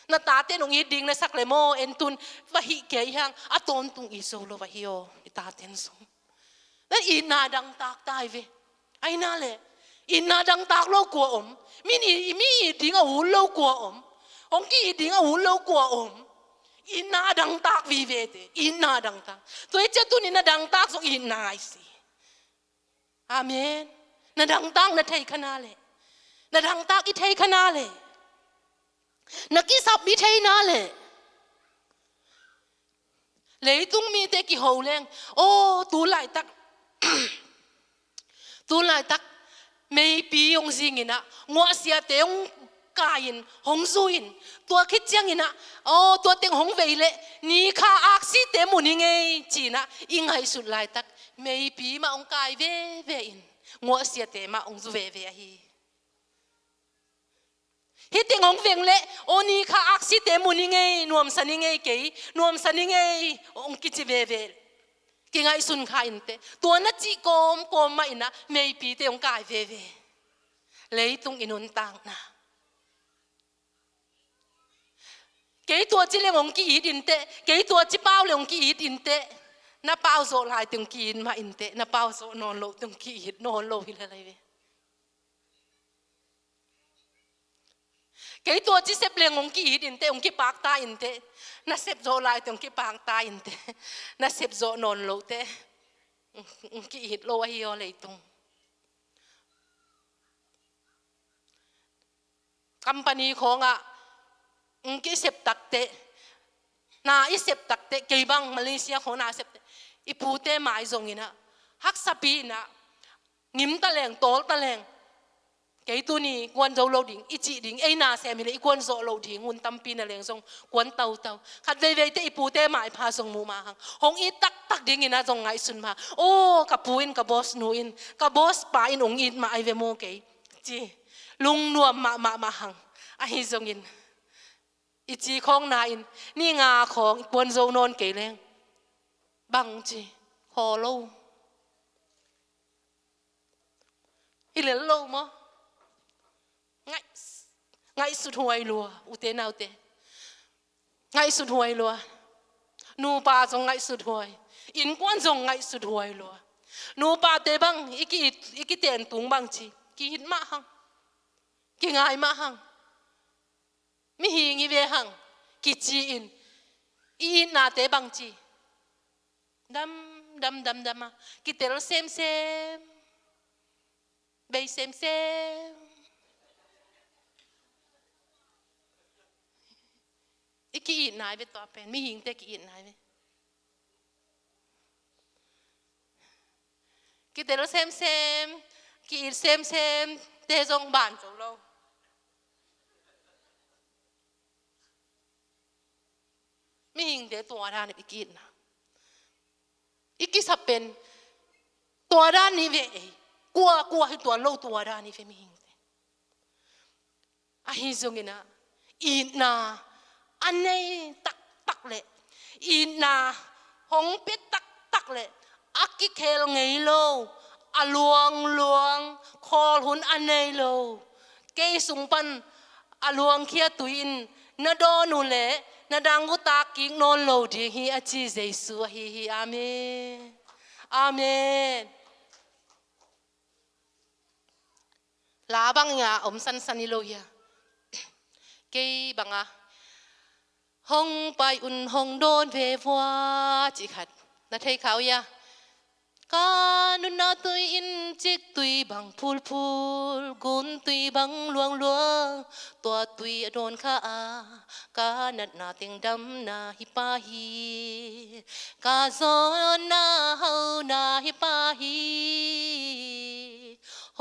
Na tate in ong it ding na sak le maw, en tun va hih kei hang, a tawntung it zo lo ahi aw, i taten zong. Na itna dangtak ta hi ve. Ahi na le, itna dangtak lo kua om? Mi ni, mi it ding a ut lo kua om? Hong ki-it ding a ut lo kua om? Itna dangtak vive te, itna dangtak. Tua hi ciang tuni na dangtak zong itna ahi si. Amen. Na dangtak na thei kha na le, na dangtak i thei kha na le, na kisap i thei na le, leitung mite kiho leng, aw, tu laitak, tu laitak meipi hong zingin ah, nguahsiate hong kai-in, hong zu-in, tua khit ciangin ah, aw, tua teng hong vei leh ni kha aksite mun hi ngei ci-in ah i ngaihsut laitak, meipi mah hong kai veve in, nguahsiate mah hong zu veve ahi. Hih teng hong veng leh, aw, ni kha aksite mun hi ngei, nuamsa ni ngei kei, nuamsa ni ngei, hong kici veve. Kingaihsun kha in teh, tua na cih kawmkawm mah in ah meipite hong kai veve. Leitung i nuntakna. Kei tua ci leng hong ki-it in teh, kei tua ci pau leng hong ki-it in teh. Na pau zawh lai teng ki-it mah in teh, na pau zawh nawn loh teng ki-it nawn lo hi lel lai ve. Kei tua ci sep leng hong ki-it in teh, hong kipak ta in teh. Na sep zawh lai teng hong kipak ta in teh. Na sep zawh nawn loh teh, hong ki-it lo ahi aw leitung. Company khawngah hong kisep tak teh, na i sep tak teh, kei bang Malaysia khawng na sep teh, i pute mai zongin ah, haksapi in ah, ngim ta leng, tawl ta leng, kei tuni kuan zo lo ding i cih ding, ei na sem hi leh i kuan zawh loh ding, hun tampi na leng zong kuan tautau. Khat veivei teh i pute maipha zong muh mah hang, hong it taktak dingin ah zong ngaihsun mah. Aw, ka pu in, ka boss nu in, ka boss pa in hong it mah ahi ve maw kei, ci lungnuam mahmah mah hang. Ahi zongin i ci khawng na in, ni nga khawng i kuan zo nawn kei leng, bangci khaw lo. Hi lel lo maw? Ngaih, ngaihsut huai lua, ute naute. Ngaihsut huai lua. Nupa zong ngaihsut huai. Innkuan zong ngaihsut huai lua. Nupate bang, i ki-it, i kiten tung bangci, ki-it mah hang, kingai mah hang. Mihing hi ve hang, kici-in, i itnate bangci, dam, dam, dam, dam a, kitel semsem, bei semsem. I ki-itna hi ve tua pen, mihingte ki-itna hi ve. Kitel semsem, ki-it semsem te zong ban zo lo. Mihingte tua dan i ki-itna, i kisap pen tua dan hi ve ei. Kua, kua hi tuan lo tua dan hi ve mihingte. Ahi zongin ah, itna a nei taktak leh, itna hong pia taktak leh, a kikhel ngei lo, a luangluang, khawl hun a nei lo, kei sung pan a luangkhia tui in na dawn uh leh, na dang uh tak kik nawn lo ding hi, a ci Jesu ahi hi. Amen. Amen. La bang a om sansan hi lo hia? Kei banga, hong pai un hong dawn ve vua, cih khat na thei kha uh hia? Ka nunna tui in ciktui bang phulphul, guntui bang luangluang, tua tui a dawn kha a, ka natna teng damna hi pah hi, ka zawnna hauna hi pah hi.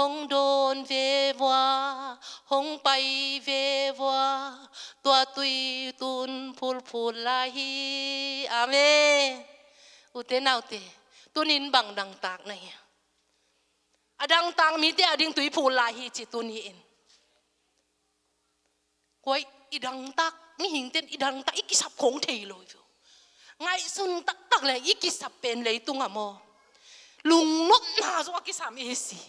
Hong dawn ve vua, hong pai ve vua, tua tui tun phulphul lai hi. Amen. Ute naute, tunin bang dangtak na hi a? A dangtak mite a ding tui phul lai hi ci tun hi in. Koi i dangtak, mihingten i dangtak i kisap khong thei lo i veu. Ngaihsun taktak le i kisap pen leitung a maw? Lungnopna zong a kisam i si.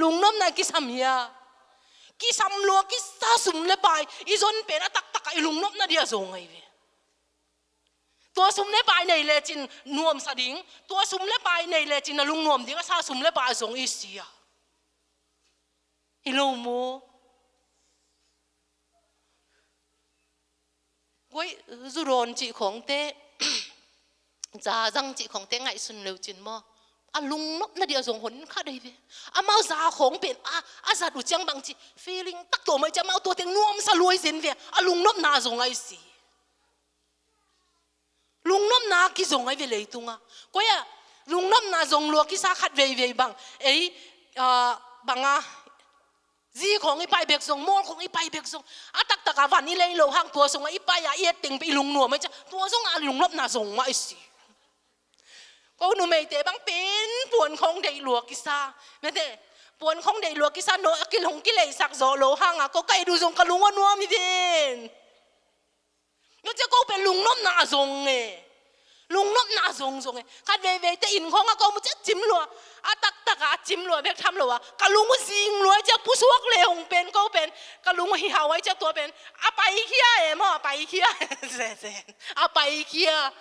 Lungnopna kisam hi a. Kisam lua kisa sum le pai i zon pen a taktak a i lungnopna dia zong ahi ve. Tua sum le pai nei lecin nuamsa ding, tua sum le pai nei lecin na lungnuam ding a sa sum le pai zong i si a. Hi lo maw? Koi, zu dawn cih khongte, za zang cih khongte ngaihsun leu cin maw? A lungnopna dia zong hon kha dei ve. Amau za khong pen a, a zat uh ciang bang ci feeling tak tua mai ci amau tua teng nuamsa lua i zin ve. A lungnopna zong ahi si. Lungnopna kizong ahi ve leitung a. Koi a, lungnopna zong lua kisa khat veivei bang. Ei, ah, bang a, zi khong i pai bek zong, mawl khong i pai bek zong. A taktak a van i lei lo hang tua zong a i pai a i et teng pen i lungnuam ahi cia. Tua zong a lungnopna zong mah i si. Ko numeite bang pen puan khong deih lua kisa. Mete, puan khong deih lua kisa no a kilong kileisak zo lo hang a. Ko ka et uh zong ka lung a nuam hi ven. Nua cia ko pen lungnopna a zong e. Lungnopna a zong zong e. Khat veivei te inn khong a ko mu cia cim lua. A taktak a cim lua bek tham lo a. Ka lung uh zing lua cia pusuak le hong pen ko pen. Ka lung uh hi hau ai cia tua pen. A pai khia e maw, a pai khia. Zen, zen. A pai khia.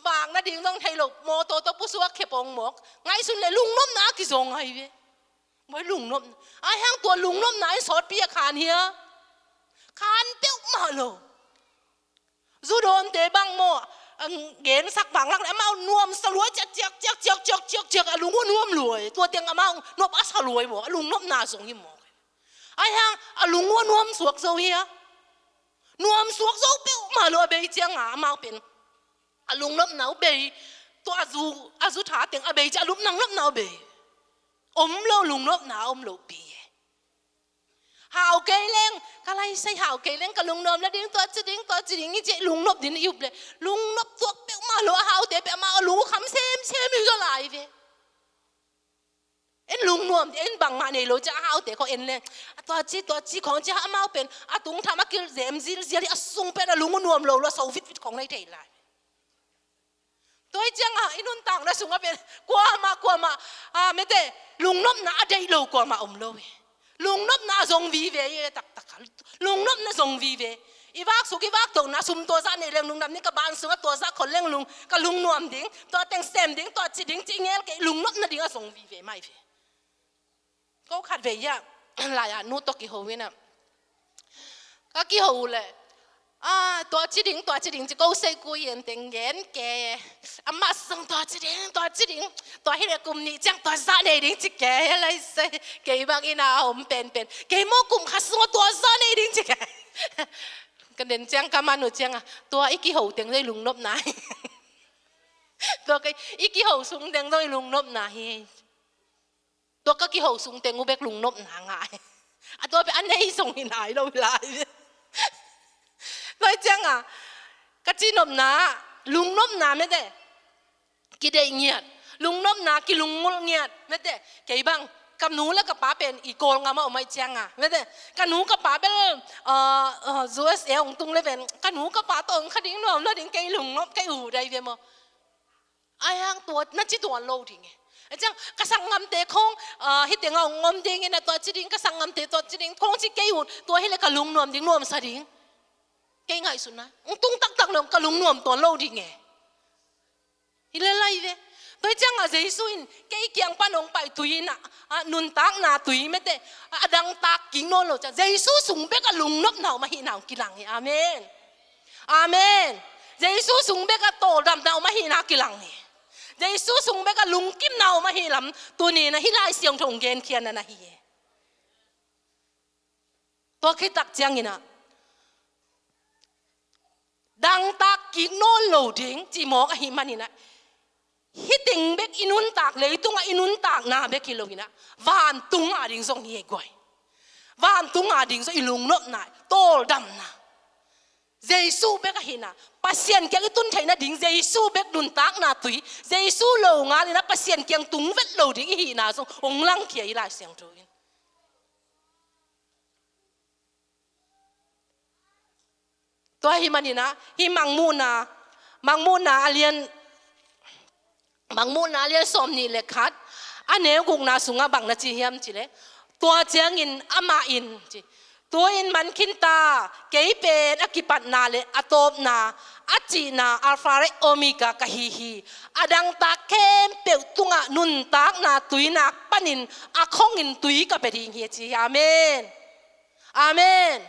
Vak nading zong thei lo. Mawtaw tua pusuak khia pong mawk. Ngaihsun le lungnopna a kizong ahi ve. Moi lungnopna. Ai hang tua lungnopna in sawtpi a khan hia? Khan peuhmah lo. Zu dawnte bang maw, ang gensak vanglak le amau nuamsa luai ciak, ciak, ciak, a lung uh nuam luai. Tua teng amau nuam a sa luai maw, a lungnopna zong hi maw. Ai hang, a lung uh nuam suak zo hia? Nuam suak zo peuhmah lo a bei ciang a, amau pen. A lungnopna uh bei, tua a zu, a zu tha teng a bei ciang a lungnopna uh bei. Om lo lungnopna, om lo pi e. Hau kei leng, ka lai sai hau kei leng, ka lungnuam la ding, tua ci ding, tua ci ding, i ci lungnop din i up le. Lungnop tuak peuhmah lo a haute peuhmah a lung uh kham semsem i zaw lai ve. En lungnuam, en bangmah nei lo cia a haute khong en leng. A tua ci, tua ci khong cia amau pen, a tungtham a kil zem zilzial hi a sung pen a lung uh nuam lo lo a so vitvit khong nei thei lai. Tua hi ciangah i nuntakna sungah pen kuamah, kuamah, ah, mete, lungnopna a deih lo kuamah om lo hi. Lungnopna a zong vive hi taktak a. Lungnopna zong vive. I vaksuk, i vaktohna sum tua zah nei leng lungdam ni, ka ban sungah tua zah khol leng lung, ka lungnuam ding, tua teng sem ding, tua ci ding, ci ngel kei, lungnopna ding a zong vive mai ve. Ko khat vei ah, lai-ah nu tawh kiho in ah. Ka kiho uh leh, ah, tua ci ding, tua ci ding ci ko sei ku yen teng gen ke. Amah sung tua ci ding, tua ci ding. Tua hi leh kum nih ciang tua zah nei ding ci ke. Lai sei, kei bang in ah a om penpen. Kei maw kum khat sungah tua zah nei ding ci ke. Ka den ciang ka man uh ciang ah. Tua i kiho teng zai lungnopna hi. Tua kei, i kiho sung teng zai lungnopna hi. Tua ka kiho sung teng uh bek lungnopna ngai. A tua pen a nei zong hi nai lo hi lai. Tua hi ciangah, ka cinopna, lungnopna mete. Kideih ngiat. Lungnopna kilungngulh ngiat. Mete, kei bang, ka nu le ka pa pen i Kawlgam ah om ahih ciangah. Mete, ka nu ka pa bel, ah, ah, U S A hong tung le pen. Ka nu ka pa tawh hong kha ding nuam lo ding kei lungnop kei uh dai ve maw. Ai hang tua, na ci tuan lo ding e. Ai ciang, ka sanggamte khong, ah, hih tengah hong om ding in a tua ci ding, ka sanggamte tua ci ding, khong ci kei un, tua hi leh ka lungnuam ding, nuamsa ding. Kei ngaihsutna, hong tung taktak lo, ka lungnuam tuan lo ding e. Hi leh lai ve. Tua hi ciangah Jesu in, kei kiang pan hong pai tui in a, ah, nuntakna tui mete, ah, a dangtak kik nawn lo ciang. Jesu sung bek a lungnopna om ahihna hong kilang hi. Amen. Amen. Jesu sung bek a tawldamna om ahihna kilang hi. Jesu sung bek a lungkimna om ahih lam tuni in ah hih Lai Siangtho hong genkhiatna na hi hi. Tua khit tak ciangin ah dangtak kik nawn lo ding cih mawk ahih manin ah Hih teng bek i nuntak, leitungah i nuntakna bek hi lo-in ah, vantung a ding zong hi ei guai. Vantung a ding zong i lungnopna, tawldamna. Jesu bek ahihna, Pasian kiang i tun theihna ding, Jesu bek nuntakna tui, Jesu lo ngal in ah Pasian kiang tung vet lo ding i hihna zong hong langkhia hi Lai Siangtho in. Tua ahih manin ah, hih Mangmuhna, Mangmuhna a lian, Mangmuhna a lian sawmnih le khat, a neu gukna sungah bang na ci hiam cih leh, tua ciangin amah in ci, tu-in man khin ta, kei pen a kipatna le a tawpna, a cihna, Alpha le Omega ka hi hi. A dangtak khempeuh tungah nuntakna tui nak panin a khongin tui ka pia ding hi, a ci hi. Amen. Amen.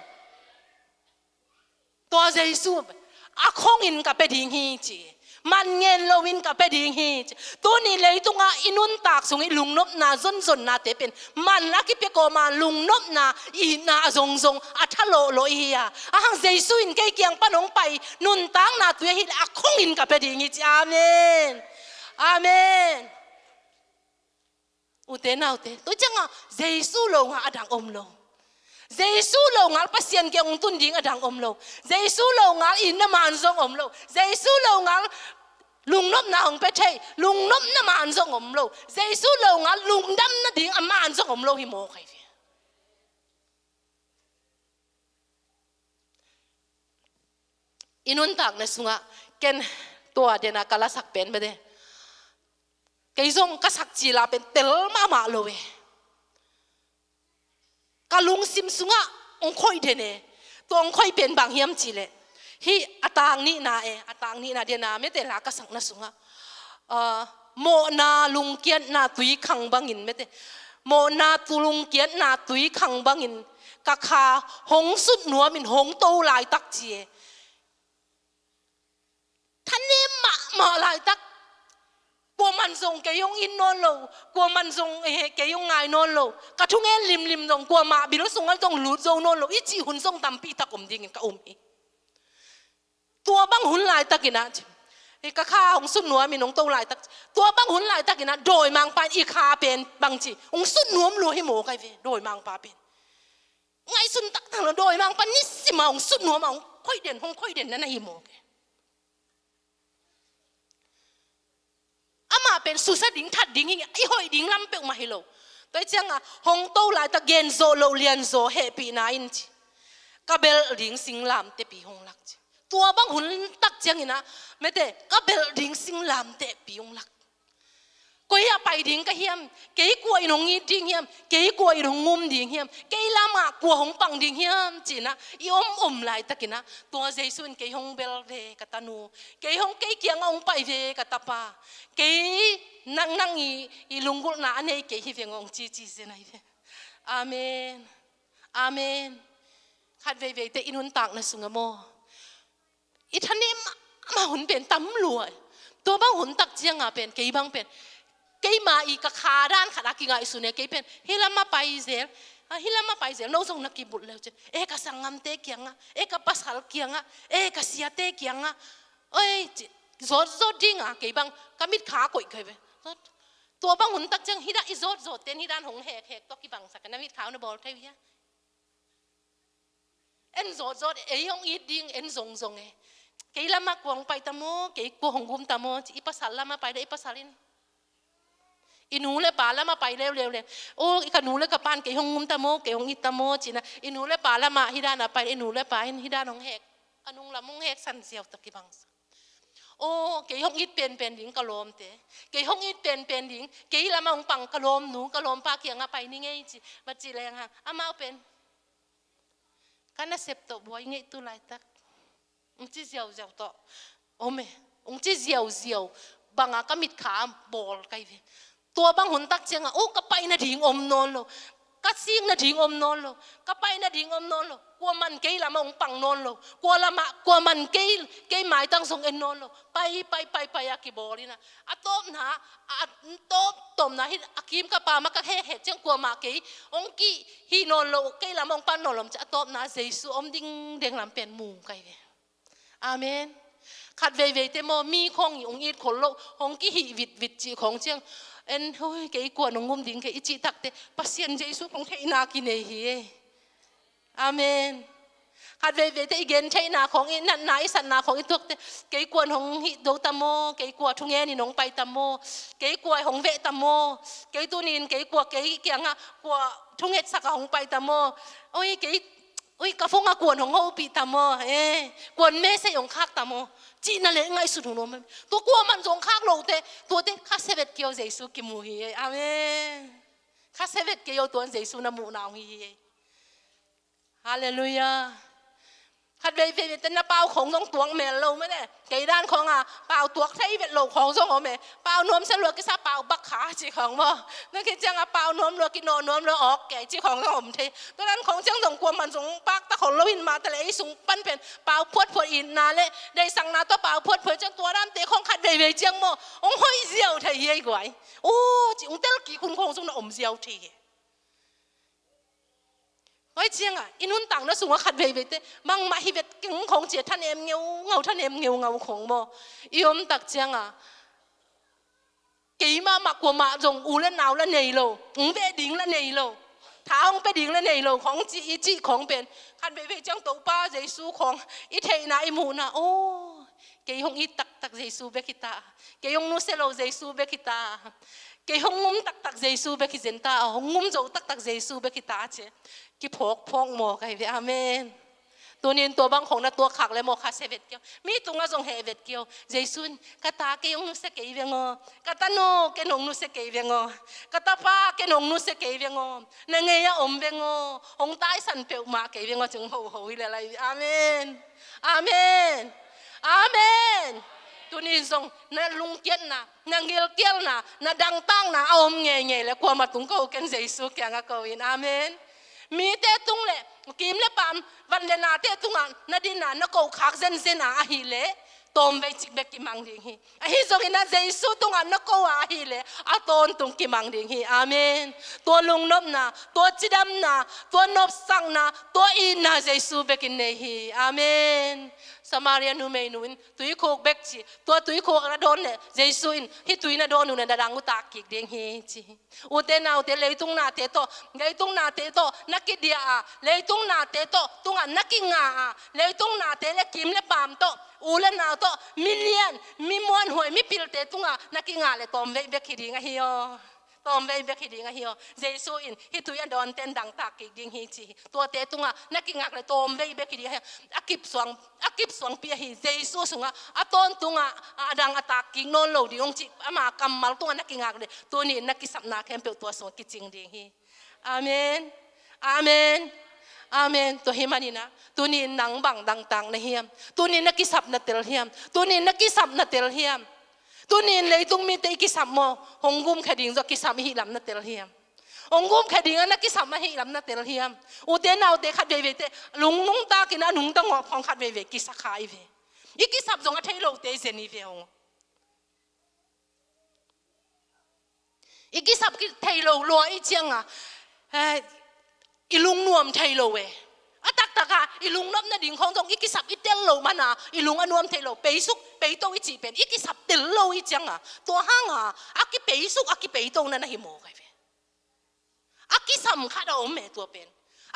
Tua Jesu, a khongin ka pia ding hi ci. Man ngen loin ka pia ding hi ci. Tuni leitungah i nuntak sung i lungnopna zonzonnate pen man a kipia kawma lungnopna, itna a zongzong a thalawhlawh i hi a. Ahang Jesu in kei kiang pan hong pai nuntakna tui ahih leh a khongin ka pia ding hi ci. Amen. Amen. Ute naute, tua ciangah Jesu lo ngal a dang om lo. Jesu lo ngal Pasian kiang hong tun ding a dang om lo. Jesu lo ngal itna man zong om lo. Jesu lo ngal lungnopna hong pia thei, lungnopna man zong om lo. Jesu lo ngal lungdamna ding a man zong om lo hi mawk hi ve. I nuntakna sungah ken tua dena ka lasak pen mete. Kei zong ka sak cila pen tel mahmah lo e. Ka lungsim sungah hong khoih den e. Tua hong khoih pen bang hiam cih leh, hih a tang nihna e, a tang nihna dena mete la ka sakna sungah, ah, mawhna lungkiatna tui khang bangin mete. Mawhna tu lungkiatna tui khang bangin ka kha hong sut nuamin hong to laitak ci e. Thanem mahmah laitak. Kuaman zong kei hong it nawn lo, kuaman zong, eh, kei hong ngai nawn lo. Ka thungen limlim zong kuamah bil sungah zong lut zo nawn lo i cih hun zong tampi tak om dingin ka um hi. Tua bang hun laitakin ah, eh, ka kha hong sut nuamin hong to laitak. Tua bang hun laitakin ah dawimangpa in i kha pen bang ci hong sut nuam lua hi mawk ai ve, dawimangpa pen. Ngaihsun taktak lo, dawimangpa in nisim a hong sut nuam a hong khoih den, hong khoih den na na hi mawk e. Amah pen susia ding, that ding hi, i hoih ding lam peuhmah hi lo. Tua hi ciangah hong to laitak gen zawh loh lian zaw hehpihna in ci, ka belh ding singlamtehpi hong lak ci. Tua bang hun tak ciangin ah mete, ka belh ding singlamtehpi hong lak. Koi ah pai ding ka hiam? Kei kua in hong it ding hiam? Kei kua in hong um ding hiam? Kei lamah kua hong pang ding hiam? Ci-in ah i om om laitakin ah tua Jesu in kei hong belh ve ka tanu, kei hong, kei kiangah hong pai ve ka tapa, kei nang, nang i, i lunggulhna a nei kei hi veng hong ci ci zen ahi ve. Amen. Amen. Khat veiveite i nuntakna sungah maw, i thanem mahmah hun pen tam lua. Tua bang hun tak ciangah pen kei bang pen, keima i ka kha dan khat a kingaihsun e, kei pen hih lamah pai zel, ah, hih lamah pai zel, no zong na kibulh leu ci. Eh, ka sanggamte kiangah, eh, ka pasal kiangah, eh, ka siate kiangah, oi ci, zawtzawt dingah kei bang ka mitkha koih kai ve. Tua bang hun tak ciang hih dan i zawtzawt ten hih dan hong hekhek tawh kibangsak a, na mitkha na bawl thei uh hia? En zawtzawt, ei hong it ding en zongzong e. Kei lamah kua hong pai ta maw, kei kua hong gum ta maw ci, i pasal lamah pai le i pasal in, i nu le pa lamah pai leuleu le, o, i ka nu le ka pa in kei hong gum ta maw, kei hong it ta maw ci-in ah, i nu le pa lamah hih dan a pai, i nu le pa in hih dan hong hek, a nung lam hong hek san ziau tawh kibangsak. O, kei hong it penpen ding ka lawmte, kei hong it penpen ding, kei lamah hong pang ka lawmnu, ka lawmpa kiangah pai ni ngei ci, va ci leng hang, amau pen ka nasep tawh buai ngei tu laitak. Ung ci ziauziau tawh om e. Ung ci ziauziau banga ka mitkha bawl kai ve. Tua bang hun tak ciangah, o, ka pai nading om nawn lo, ka sik nading om nawn lo, ka pai nading om nawn lo. Kuaman kei lamah hong pang nawn lo. Kua lamah, kuaman kei, kei maitang zong en nawn lo. Pai, pai, pai, pai a kibawl in ah, a tawpna, a tawp, tawpna hi a, kim ka pa mah ka hekhek ciang kuamah kei hong kihih nawn lo, kei lamah hong pan nawn lo ci. A tawpna Jesu om dingdeng lam pen mu kai ve. Amen. Khat veivei te maw, mi khawng i hong it khol loh, hong kihih vitvit cih khawng ciang, en, hoi, kei kuan hong um ding kei i cih takte, Pasian Jesu khawng theihna kinei hi ei. Amen. Khat veivei te i gen theihna khawng, i natna, i satna khawng i tuakte, kei kuan hong hih do ta maw, kei kua thungen in hong pai ta maw, kei kua hong veh ta maw, kei tunin, kei kua, kei kiangah kua thungetsak a hong pai ta maw, oi, kei Ui, ka phone ah kuan hong hopih ta maw? Eh, kuan message hong khak ta maw? Cihna le ngaihsut hong nuam. Tua kuaman zong khak lote, tuate khasia vet kei o, Jesu kimu hi ei. Amen. Khasia vet kei o, tuan Jesu na muhna hong hi hi ei. Halleluiah. Khat veivei te na pau khawng zong tuak mel lo mene. Kei dan khawng a pau tuak thei vet lo khawng zong om e. Pau nuam sia lua kisa pau bak kha ci khawng maw. Na kiciang a pau nuam lua, kinawh nuam lua, awk kei ci khawng zong om thei. Tua dan khawng ciang zong kuaman zong pak ta khol lo in mah ta le, ei sung pan pen pau phuatphuat itna le deihsakna tawh pau phuatphuat ciang tua dante khawng khat veivei ciang maw, hong hoih ziau thei hi ei guai. Aw ci, hong tel kik hun khawng zong na om ziau thei hi. Hoi ciangah i nuntakna sungah khat veivei te bangmah hi vet keng khawng cia thanem ngeungau, thanem ngeungau khawng maw. I om tak ciangah keimah mah kuamah zong u le nau la nei lo, hong beh ding la nei lo, tha hong pia ding la nei lo khawng ci, i cih khawng pen khat veivei ciang Topa Jesu khawng i theihna, i muhna, aw, kei hong it taktak Jesu bek hi ta. Kei hong nusia lo Jesu bek hi ta. Kei hong ngum taktak Jesu bek hi zen ta. Hong ngum zo taktak Jesu bek hi ta ci. Kiphawkphawk maw kai ve. Amen. Tunin tua bang khawng na tuak khak le maw, khasia vet kei o. Mi tungah zong heh vet kei o. Jesu in, ka ta kei hong nusia kei veng aw. Ka tanu kei hong nusia kei veng aw. Ka tapa kei hong nusia kei veng aw. Na ngei a om veng aw. Hong taisan peuhmah kei veng aw. Ci hong hoho hi le lai. Amen. Amen. Amen. Tunin zong na lungkiatna, na gilkialna, na dangtakna a om ngeingei le kuamah tung ko ken, Jesu kiangah ko in. Amen. Mite tung le kim le paam, van le nate tungah na dinna, na ko khak zenzen a ahih leh tawmvei cik bek kimang ding hi. Ahi zongin a Jesu tungah na ko a ahih leh a tawntung kimang ding hi. Amen. Tua lungnopna, tua cidamna, tua nopsakna, tua itna Jesu bekin nei hi. Amen. Samaria numeinu in tuikhuk bek ci, tua tuikhuk a na dawn leh Jesu in, hih tui na dawn uh na dang uh tak kik ding hi ci hi. Ute naute, leitung nate tawh, leitung nate tawh na kidiah a, leitung nate tawh tungah na kinga a, leitung nate le kim le paam tawh, u le nau tawh, milian, mi muanhuai, mipilte tungah na kinga le tawmvei bek hi ding ahi aw. Tawmvei bek hi ding ahi aw. Jesu in hih tui a dawnten dangtak kik ding hi ci hi. Tuate tungah na kingak le tawmvei bek hi ding ahi aw. A kipsuang, a kipsuangpi ahi Jesu sungah a tawntungah a dang a tak kik nawn lo ding hong ci, ama kammal tungah na kingak le tuni in na kisapna khempeuh tua sungah kicing ding hi. Amen. Amen. Amen. Tua hi maninah tuni in nang bang dangtak na hiam? Tuni in na kisap na tel hiam? Tuni in na kisap na tel hiam? Tuni in leitung mite i kisap maw, hong gumkhe ding zong kisap i hih lam na tel hiam? Hong gumkhe ding a na kisap a hih lam na tel hiam? Ute naute, khat veiveite lungnungtakin a nungta ngawp khawng khat veivei kisakha i ve. I kisap zong a thei lote i zen i ve hong. I kisap thei lo lua i cianga, eh, i lungnuam thei lo e. A taktaka i lungnop nading khawng zong i kisap i tel lo mana i lung a nuam thei lo. Peisuk peito i cih pen i kisap tel lo i cianga, tua hanga a kipeisuk a kipeitona na hi mawk ai ve. A kisam khat a om e tua pen.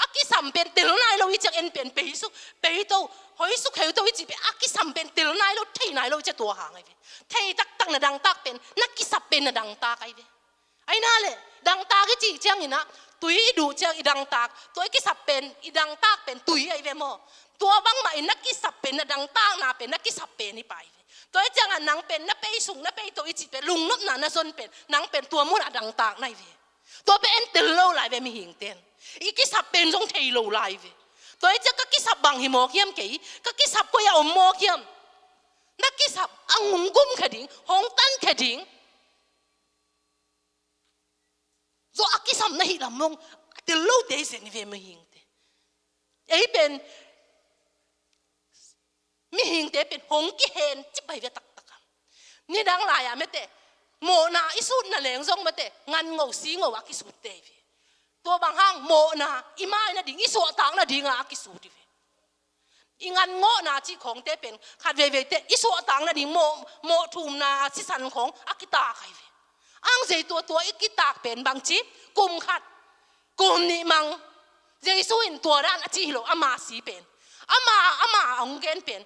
A kisam pen tel nai lo i ciang en pen peisuk peito, hoisuk heuto i cih pen a kisam pen tel nai lo, thei nai lo i ciang tua hang ai ve. Thei taktak na dangtak pen na kisap pen na dangtak ai ve. Aina le, dangtak i cih cianginah, tui i duh ciang i dangtak, tua i kisap pen, i dangtak pen tui ai ve maw? Tua bangmah in na kisap pen, na dangtakna pen, na kisap pen i pai ve. Tua i ciangah nang pen, na peisuk, na peito i cih pen, lungnopna na zon pen, nang pen tua munah dangtak nai ve. Tua pen en tel lo lai ve mihingten. I kisap pen zong thei lo lai ve. Tua i ciang ka kisap bang hi mawk hiam kei, ka kisap koi a om mawk hiam? Na kisap a ngunggum khe ding, hong tan khe ding. Zo a kisam na hi lam mong, a tel lote i zen i ve mihingte. Ei pen, mihingte pen hong kihen cip ai ve taktak a. Nidang lai-a mete, mawhna i sutna leng zong mete, ngan ngo, si ngo a kisutte i ve. Tua bang hang mawhna, i mai nading, i suahtak nadinga a kisut i ve. I ngan ngawhna cih khawngte pen khat veivei teh i suahtak nading mawh, mawh thumna sisan khawng a kitak ahi ve. Ang zei tua tua i kitak pen bangci, kum khat, kum nih mang. Jesu in tua dan a cih hi lo, ama si pen. Ama, ama a hong gen pen.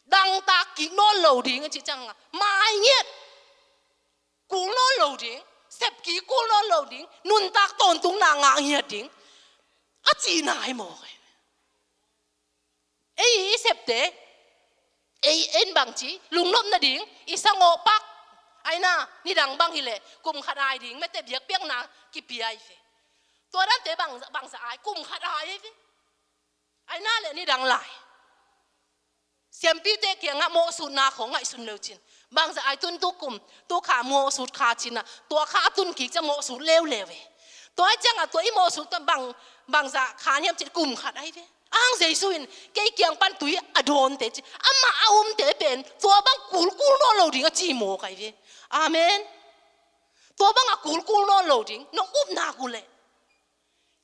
Dangtak kik nawn lo ding a cih ciangah, mai ngiat. Kul nawn lo ding, sep kik kul nawn lo ding, nuntak tawntungna ngah ngiat ding a cihna hi maw. Ei i septe, ei en bangci, lungnop nading i sangawh pak. Aina, nidang bang hileh kum khat ai ding, mete biakpiakna kipia i ve. Tua dante bang, bangza ai, kum khat ai i ve. Aina le nidang lai. Siampite kiangah mawhsutna khawng ngaihsun lo cin. Bangza ai tun tu kum, tu kha mawhsut kha cinah, tua kha a tun kik ciang mawhsut leuleu ve. Tua ai ciangah tua i mawhsut tua bang, bangza kha hiam cin, kum khat ai ve. Ang Jesu in kei kiang pan tui a dawnte cin. Amah a umte pen, tua bang kulkul nawn lo ding a ci mawk ai ve. Amen. Tua bang a kulkul nawn lo ding, nong upna uh leh.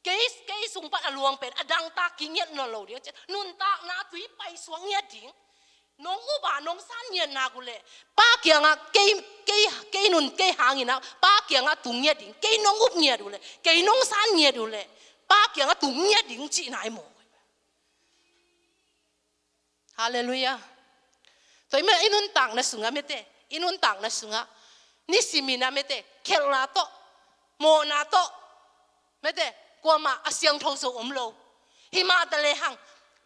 Kei, kei sung pan a luang pen a dangtak kik ngiat nawn lo ding. Nuntakna tui paisuak ngiat ding. Nong up a, nong san ngiat nak uh leh. Pa kiangah kei, kei, kei nun, kei hangin ah, Pa kiangah tung ngiat ding. Kei nong up ngiat uh leh. Kei nong san ngiat uh leh. Pa kiangah tung ngiat ding cihna hi maw. Halleluiah. Tua i mah i nuntakna sungah mete, i nuntakna sungah nisimin ah mete, khelhna tawh, mawhna tawh, mete, kuamah a siangtho zo om lo. Himah ta lehang,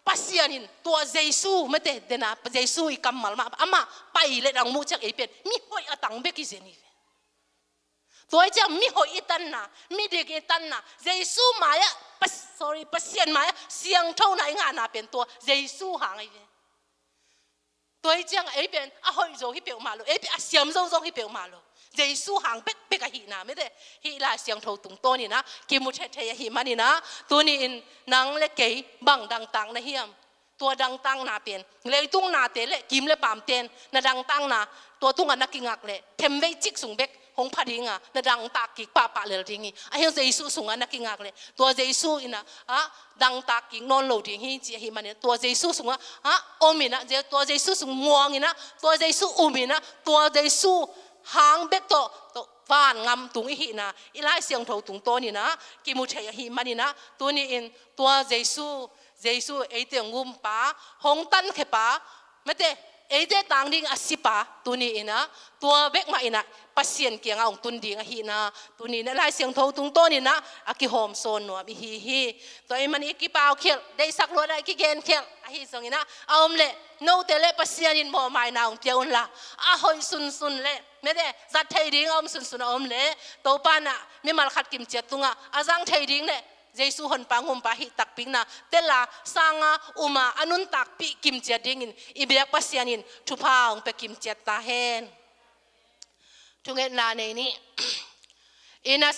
Pasian in tua Jesu mete, dena Jesu i kammal mah, amah pai le dang muh ciang ei pen mihoih a tang bek i zen hi ve. Tua i ciang mihoih i tanna, midik i tanna, Jesu mai-ah, Pas-, sorry, Pasian mai-ah siangthona i ngahna pen tua Jesu hang ahi ve. Tua i ciang ei pen a hoih zo hi peuhmah lo, ei pen a siam zo zong hi peuhmah lo. Jesu hang bekbek ahihna mete, hih Lai Siangtho tungtawninah kimu thethei ahih maninah, tuni-in nang le kei bang dangtak na hiam? Tua dangtakna pen leitung nate le kim le paamten na dangtakna tua tungah na kingak le themvei cik sung bek hong pha dinga, na dangtak kik pahpah lel ding hi. Ahi hang Jesu sungah na kingak le tua Jesu inah, ah, dangtak kik nawn lo ding hi ci ahih manin tua Jesu sungah, ah, om inah, Je-, tua Jesu sung muang inah, tua Jesu um inah, tua Jesu hang bek tawh, tawh van ngam tung i hihna i Lai Siangtho tungtawninah kimu thei ahih maninah, tuni-in tua Jesu, Jesu eite hong umpa, hong tankhia pa, mete, eite tang ding a si pa, tuni-inah tua bek mah inah Pasian kiangah hong tun ding ahihna, tuni-inah Lai Siangtho tungtawninah a kihawm sawn nuam i hi hi. Tua ahih manin i kipaukhialh, deihsak luatah i kigenkhialh ahi zonginah, a om leh note le Pasian in mawhmaina hong pia unla, a hoih sunsun le mete, zat thei ding a om sunsun a om leh, Topa inah mimal khat kimciat tungah a zang thei ding le Jesu honpa ngumpa hih takpikna tela sanga uma a nuntakpih kimciat dingin i biak Pasian in thupha hong pia kimciat ta hen. Thungetna nei ni. Inn a